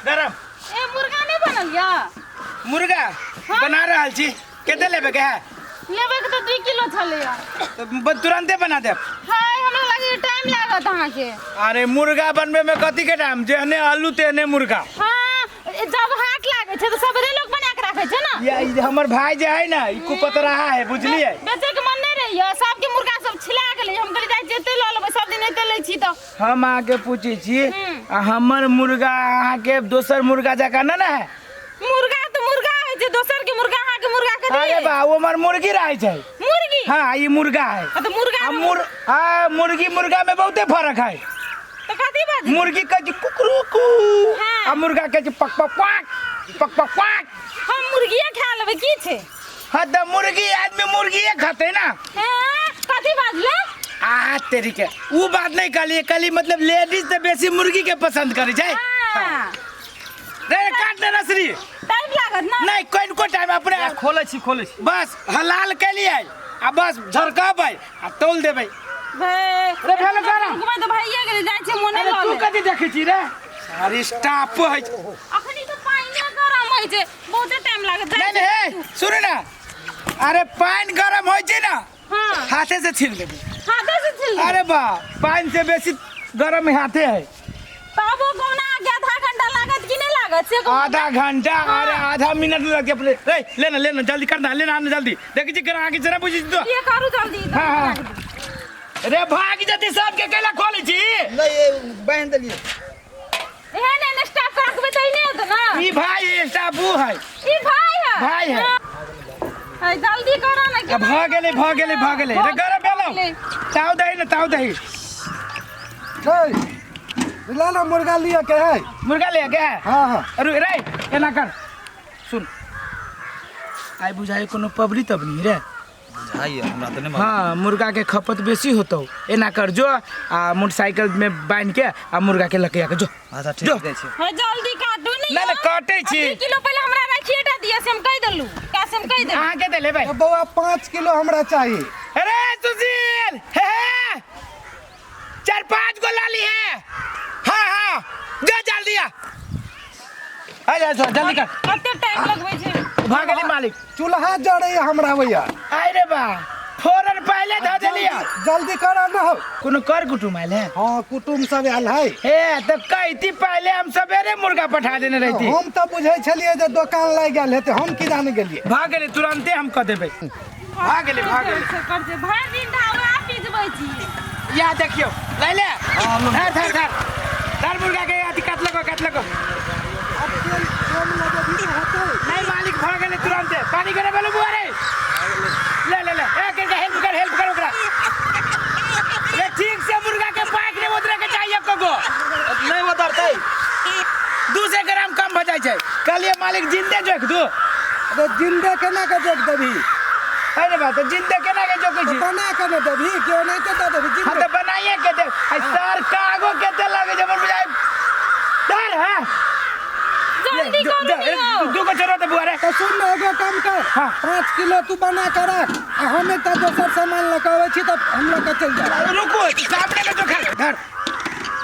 गरम। ए मुर्गा नहीं बनल या? मुर्गा बना रहल छी। कते लेबे के है? लेबै के तऽ 2 किलो छलैया। तऽ तुरंते बना देब। हाय, हमरा लागे टाइम लागत अहाँके। अरे मुर्गा बनबे में कथी के टाइम, जेहने आलू तेहने मुर्गा। हाँ, जब हाट लागे छै तऽ सबरे लोग बना के राखे छै ना। या ई हमर भाई जे है ना, ई कुपतराहा है, बुझलिए? बेचे के मन नहीं रहिए, सबके मुर्गा सब छिला गेलै। हम कहली जाइ जेते लऽ लेबै, सब दिन एते लै छी तऽ। हम अहाँके पूछै छी, आ हमर मुर्गा अहाँके दोसर मुर्गा जकाँ ना ने है? मुर्गा तऽ मुर्गा होइ छै, दोसर के मुर्गा अहाँके मुर्गा कथी? अरे बा, ओ हमर मुर्गी रहै छै। मुर्गी? हाँ, ई मुर्गा है। हाँ, तऽ मुर्गा आ आ मुर्गी मुर्गा में बहुते फर्क है। तऽ कथी बात? मुर्गी कहै छै कुकरू कू, हाँ। आ मुर्गा कहै छै पक पक पाक पक पक पाक। हम मुर्गिए खा लेबै, की छै? हाँ तऽ मुर्गी आदमी मुर्गिए खाते ना। हैं, कथी बाजले? आ तेरी के ऊ बात नहीं कहलिए, कहली मतलब लेडीज तऽ बेसी मुर्गी के पसंद करै छै। हाँ। रे काट दे रसरी। टाइम लागत ना? नहीं, कोई को टाइम अपने या, खोलै छी, खोलै छी। बस हलाल केलिए आ बस झरकबै आ तौल देबै। भे, रे, भेल गरम। रुकबै तऽ भइए गेलै, जाइ छी मोने अरे लऽ तू ले। कथी देखै छी रे? सारी स्टाफ है। अखनी तऽ पानिए गरम होइ छै, बहुते टाइम लागत। जाइ नहीं, नहीं, छी। हे, सुनू ना, अरे पानि गरम होइ छै ना, हाँ। हाथे से छील देबै। हाथे से छील देबै? अरे बा, पानि से बेसी गरम हाथे है। तब ओ कहुना के आधा घंटा लागत कि नहीं लागत से कहू? आधा घंटा? हाँ। अरे आधा मिनट लग अपने। रे लेना लेना जल्दी करना, लेना आना जल्दी। देखी छी केना आगे जरा बुझी तो। ये करू जल्दी, तो हाँ, हाँ। बना के दू। रे भाग जती सबके केला खोलै छी। नहीं, ये बांध देलिए। एहन एहन स्टाफ के रखबै तऽ ई नहि होतै ना। ई भाई है, स्टाफ ऊ है। ई भाई है। भाई है। हाँ। जल्दी करो ना, अब भ गेलै, भ गेलै, भ गेलै। रे गरम भेलौ। गेलै। ताव दही ने, ताव दही। रे, ला ना मुर्गा लिया के है। मुर्गा लिया के है? हाँ, हाँ। अरे रे, एना कर। सुन। आइ बुझाइ कोनो पबनी तबनी रे। बुझाइए हमरा तऽ नहि मालूम। हाँ, मुर्गा के खपत बेसी होतौ। एना कर जो आ मोटरसाइकिल में बांध के आ मुर्गा के लकैया के जो। अच्छा, ठीक जो। जाइ छी। हाँ, जल्दी काटू नहीं। ना, ना, काटै छी। 2 किलो पहिले हमरा राखिए टा दिअ, से हम कहि देलू। का से हम कहि देलू। अहाँ के देले भाई? ए बौआ, 5 किलो हमरा चाहिए। अरे सुशील, हे हे, 4-5 गो लाली है। हाँ हाँ, जा जल्दी आ। आ जा, जा, जल्दी कर। कते टाइम लगबै छै? भाग गेली मालिक। चूल्हा जड़ै हमरा भैया। आइ रे बा, फोरन पहले धऽ देलिया। जल्दी कर ना हो। कोनो कर कुटुम आयल है? हाँ, कुटुम सब आयल है। हे तऽ कहती पहले हम सवेरे मुर्गा पठा देने रहती। हम तऽ बुझै छलियै जे दोकान लागि गेल हेतै, हम की जाने गेलियै। भाग गेली, तुरंते हम कऽ देबै। भाग गेली, भाग गेली। कर छै, भरि दिन ढाबा पिजबै छी। या देखियौ, लै ले। धर, धर, धर। धर मुर्गा के अथी काट लगो, काट लगो। नहीं मालिक, भाग गेलै तुरंते। पानी करे बोलो बुआ रे। ले, ले, ले। ए, के, के, हेल्प कर, हेल्प कर ओकरा। रे ठीक से मुर्गा के पाक रे उतरे के चाहिए कगो। नहीं उतरतै। 200 ग्राम कम भ जाइ छै। कहलिए मालिक जिंदे जोख दू। अरे जिंदे केना के जोख देबही? अरे बा, तऽ जिंदे केना के जोखै छी? बना के ने देबही, केओ नहि के दऽ देबही जिंदे। हाँ, तऽ बनाइए के दे। आ सर कागो केते लागे छै हमर बुझाइ। डर है। जल्दी करू नियो। दू गो छोड़ो तऽ बुआ रे। तऽ सुन ने, एगो काम कर। हाँ। 5 किलो तू बना के रख, आ हम एकटा दोसर सामान लऽ के अबै छी, तऽ हम लऽ के चलि जायब। रुकू, सामने में जोखा। धर।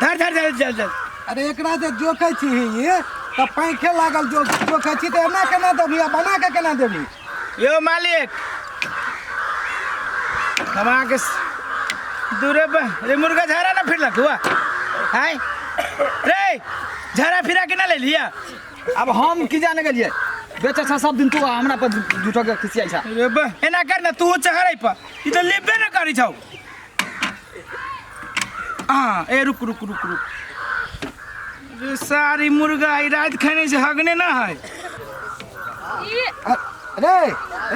धर, धर, धर, जल, जल। अरे एकरा जे जोखै छी ई, तऽ पाँखे लागल जोखै छी, तऽ एना केना देबही आ बना के केना देबही? यो मालिक, हम अहाँके दूरे पर रे मुर्गा झाड़ा ना फिरलक हुआ आय रे झाड़ा फिरा के ना ले लिया। अब हम की जाने गेलियै, बेचै छ सब दिन तू आ हमरा पर झूठो के खिसियाइ छ। रे बा, एना कर ना, तू चढ़ै पर ई तऽ लेबे ना करै छौ। हाँ, ए रुक रुक रुक रुक रे, सारी मुर्गा ई रात खाने से हगने ना है। ई रे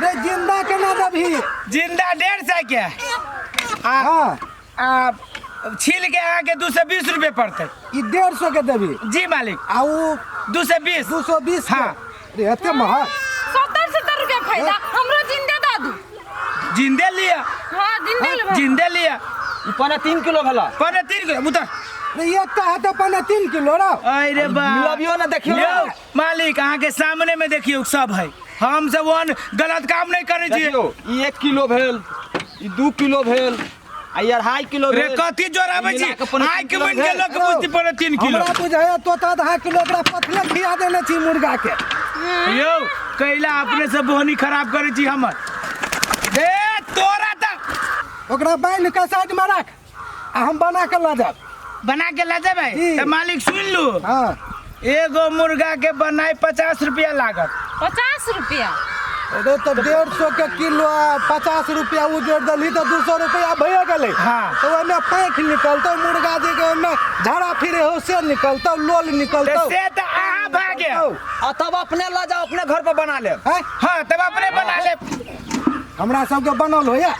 रे जिंदा केना देबही? जिंदा 150 के। आ, हाँ। आ छील के अहाँके 220 रुपये पड़तै। ई 150 के देबही? जी मालिक। आ उ 220। 220 के? हाँ। रे एते महग? 70-70 रुपया फायदा, हमरो जिंदे दऽ दू। जिंदे लिया। हाँ, जिंदे लेबै। जिंदे लिया। ई 2.75 किलो भेला। 2.75 किलो उतर। रे एकटा हेतै 2.75 किलो रौ। अरे बा। मिलबियो ना, देखियो ना। यौ, मालिक, अहाँके सामने में देखियौ सब है, हम सब ओहन गलत काम नहीं करै छी। देखियौ, ई 1 किलो भेल, ई 2 किलो भेल, आ ई 2.5 किलो रे भेल। कथी जोड़ाबै छी मिला के 2.75 आँखि किलो बनि के भेल। लोक बुझती 2.75 किलो। हमरा बुझाया तोता आधा किलो ओकरा पथले खिया देने छी मुर्गा के। यौ कैला अपने से बोहनी खराब करै छी हमर। ए तोरा तऽ ओकरा बान्हि के साइड में राख आ हम बना के लऽ जायब। बना के लऽ जेबै जी। तऽ मालिक सुनि लू। हाँ। एगो मुर्गा के बनाय 50 रुपया लागत। 50 रुपया? अरे तो 150 के किलो आ 50 रुपया उ जोड़ देलही तो 200 रुपया भइए गेलै। हाँ। तो ओहिमे पाँखि निकलतौ मुर्गा जे के ओहिमे झाड़ा फिरे हो से निकलतौ, लोल निकलतौ। तऽ से तऽ अहाँ भए गेल। आ तब अपने लऽ जाउ, अपने घर पर बना लेब। हैं? हाँ तब अपने बना लेब। हमरा सबके बनल होइए।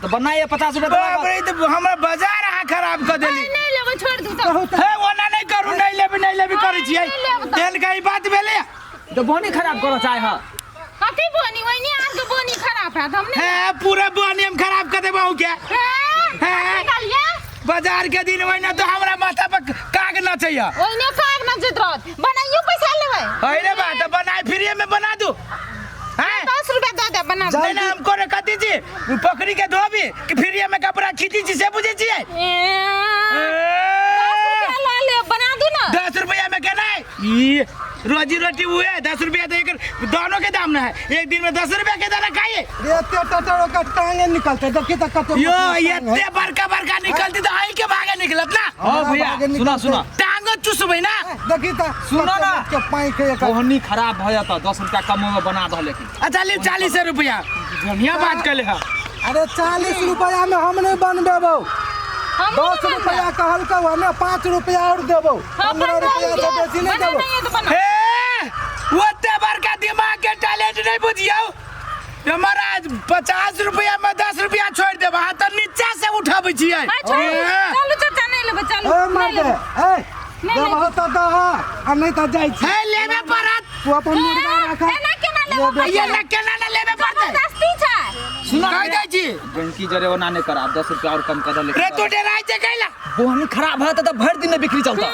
तऽ बनाइए 50 रुपया बाप रे, तऽ हमर बाजार अहाँ खराब कऽ देली। नहीं लेबै, छोड़ दू तऽ। कहू तऽ। हे ओना नहीं करू, नहीं लेबै, नहीं लेबै करै छियै। नहीं लेब तऽ। तेल के ई बात भेलै। तऽ बोनी खराब करऽ चाहे हँ। कथी बोनी? ओहिने आर के बोनी खराब है, हम नहीं। हे पूरा बोनी हम खराब कर देबौ के। हे, हे। निकालिए। बाजार के दिन ओहिना तो हमरा माथा पर काग नचैया। ओहिने काग नचैत रहत। बनाइयो पैसा लेबै। अरे बा तऽ बनाय फ्रीए में बना दू। हैं? 10 रुपया दऽ दे बना दू। नहीं, नहीं, हम कोनो कथी छी पकड़ी के धोबी कि फ्रीए में कपड़ा खींची छी से बुझै छियै? ए, 10 रुपया लऽ ले, बना दू ना। 10 रुपया में केना है? ई रोजी रोटी हुए 10 रुपया तो एक दानों के दाम ना है। एक दिन में 10 रुपया के दाना खाइए। रे एते टटर ओकर टांगे निकलते, देखी तऽ कते यो मोट टांग है। एते बड़का बड़का निकलती तो आई के भागे निकलत ना। हाँ भैया, भागे सुना निकलते। सुना। टांगो चुसबै ना। देखी तऽ सुनो ना। कते मोट के पाँखि है एकर। बोहनी खराब भऽ जाता, 10 रुपया कम में बना दह लेकिन। अच्छा ले 40 रुपया। बढ़िया बात कले है। अरे 40 रुपया में हम नहीं बनबेबौ। हम 10 नहीं रुपया बनबै। कहलकौ हमे 5 रुपया और देबौ। हाँ, 15 रुपया से बेसी नहीं बना देबौ। नहीं है तो बना। हे ओते बड़का दिमाग के टैलेंट नहीं बुझियौ। हमारा 50 रुपया में 10 रुपया छोड़ देब, अहाँ तऽ नीचा से उठाबै छियै। हाँ, छोड़ दू। चलू चाचा, नहीं लेबै, चलू। ए नहीं मर्दे, लेबै। ए, नहीं देबहो तऽ दह आ नहीं तऽ जाइ छी। हे लेबे पड़त। तू अपन मुर्गा राख। एना केना लेबै? ये ना केना ना लेबे पड़तै? जबरदस्ती छै। सुना कहि दै छी। गंकी जरे ओना नहीं करा, 10 रुपया और कम कर दे लेकिन। रे तू डराइ छै कैला? बोहनी खराब है तऽ भरि दिन बिक्री चलता।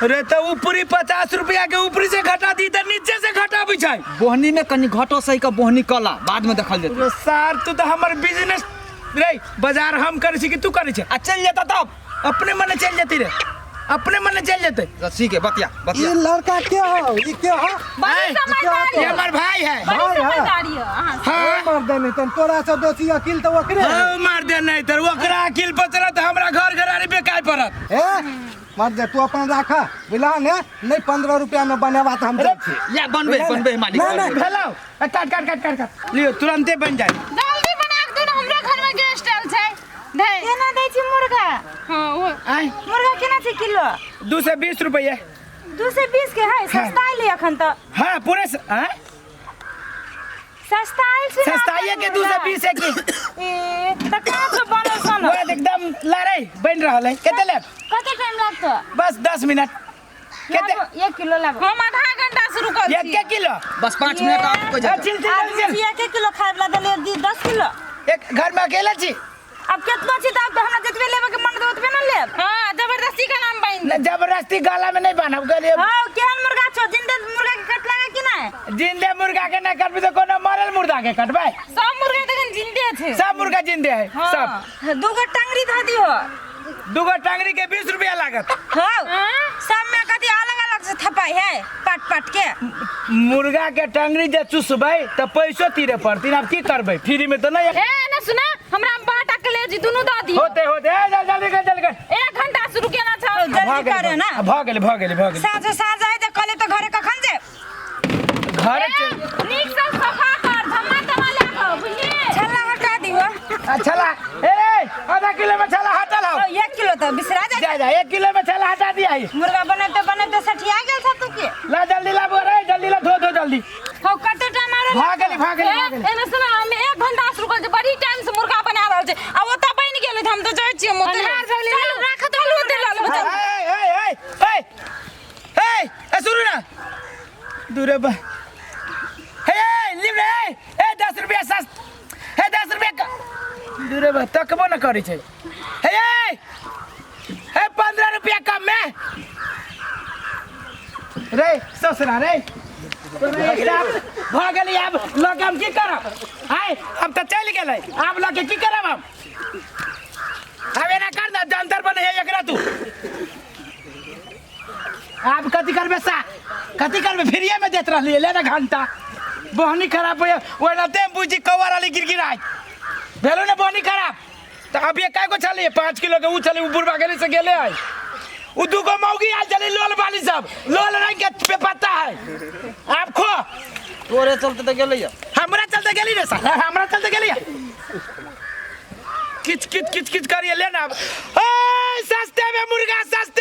रे तऽ ऊपरी 50 रुपया के ऊपरी से घटा दी तऽ नीचे से घटाबै छै। बोहनी में कनी घटो सही के बोहनी कला बाद में देखल जेतै। रे सार तू तऽ हमर बिजनेस रे बाजार हम करै छी कि तू करै छै? आ चलि जेता तब अपने मने चलि जेतै रे, अपने मने चलि जेतै। तो ठीक है, बतिया बतिया। ई लड़का के हो? ई के हो? बड़ी ऐ, समझदारी ये है। हमर भाई है। बड़ी भाई है। समझदारी है अहाँ से। हाँ। मार दे नहीं तन तोरा से बेसी अकिल तऽ ओकरे है। हाँ, मार दे नहीं तर ओकरा अकिल पर चलत हमरा घर घरारी बेकाय पड़त। ए मार दे तू अपन राख बुझला ने, नहीं 15 रुपया में बनेबा तऽ हम जाइ छी। या बनबे बुझला ने? बनबे मालिक। नहीं, नहीं। भेलौ? ए, काट काट काट काट काट लियो तुरंते बन जाए। जल्दी बना के दू ना, हमरा घर में गेस्ट आयल छै। दे। केना दै छी मुर्गा? हाँ, ओ आय मुर्गा केना छै किलो? 220 रुपये। 220 के है, सस्ता आयल अखन तऽ। हाँ पूरे हाँ? सस्ता आयल छै ना सस्ता है अखन कि 220 है की? ए तऽ कहाँ से बनल सन? वह एकदम लड़ाई बन रहा है। कते लेब? कते टाइम लागतो? बस 10 मिनट। कते? लाबो, 1 किलो लाबो। हम आधा घंटा से रुकल एक छी। के किलो? बस 5 मिनट आप को ए, जाए। चल, चल, आलू चल, चल। छी, 1 किलो खाय वाला देलियै 10 किलो। एक घर में अकेला छी? अब केतना छी तऽ अब हमरा जतबे लेबे के मन ओतबे न लेब। हाँ, जबरदस्ती का नाम बन। न, जबरदस्ती गला में नहीं बान्हब, कहलियै। हाँ, केहन मुर्गा छौ? जिंदे मुर्गा के कट लागे कि नहीं? जिंदे मुर्गा के ना कटबी तो कोनो मरल मुर्दा के कटबै। सब मुर्गा तखन जिंदे छै। सब मुर्गा जिंदे है, हाँ। सब। दूगो टंगरी धऽ दिहो। दूगो टंगरी के 20 रुपया लागत। हाँ। हाँ? सब में कथी अलग अलग से थपाई है, पाट पाट के। मुर्गा के टंगरी जे चुसबै तऽ पैसो तीरे पड़ती, आब की करबै? फ्री में तो नहीं। ए ना सुना, हमरा बाटा के ले जी दुनू दऽ दिहो। होते होते, ए, जल्दी जल्दी कर, जल्दी कर। 1 घंटा से रुके ना छौ। जल्दी करे ना। भऽ गेलै, भऽ गेलै, भऽ गेलै। साँझ साँझ आइ तऽ कहले तऽ घरे कखन जायब? घर ए, नीक से सफा कर, धम्मा तम्मा लए कऽ, बुझलियै? छल्ला हटा दिहो। छला, ए, आधा किलो में छला हटल हौ। ओ, 1 किलो तऽ बिसरा जाइ। जा जा, 1 किलो में छला हटा दिया है। मुर्गा बनैते बनैते सठिया गेल छ तू के। ला जल्दी ला बोरे, जल्दी ला, धो धो जल्दी। हौ, कते टाइम आरो भऽ गेलै, भऽ गेलै, भऽ गेलै। ए, एने सुना, हम 1 घंटा से रुकल छी, बड़ी टाइम से मुर्गा बना रहल छै। आ ओतऽ बनि गेलै तऽ हम तऽ जाइ छियै, हम ओतऽ अन्हार भऽ गेलै। चलू, राख चलू, ओतऽ लऽ लेबै, चलू। ए, ए, ए, ए, ए, ए, सुनू ना। दूरे बा। हे, ए, लिव रे, ए, 10 रुपया सस्त। हे, 10 रुपया का। दूरे बा, तकबो न करै छै। हे, ए, हे, 15 रुपया कम में। रे, ससुरा रे। भऽ गेलै, आब लऽ के हम की करब? आय, अब तऽ चलि गेलै, आब लऽ के की करब हम? अब एना कर ना जंतर बने है एकरा तू आब कथी करबे सा कथी करबे फ्रीए में देत रहलिए ले ना घंटा बहनी खराब हो ओनाते बुझी कवर वाली गिरगिराई भेलो ने बहनी खराब तो अब ये काय को छलिए 5 किलो के ऊ छले ऊ बुढ़बा गेले से गेले है ऊ दूगो मौगी आयल छले लोल वाली सब लोल रंग के पे पत्ता है आप खो। तोरे चलते तऽ गेलैया। हमरा चलते गेली रे साला, हमरा चलते गेली। किच किच किच किच करिए ले ना अब। ए, सस्ते में मुर्गा सस्ते।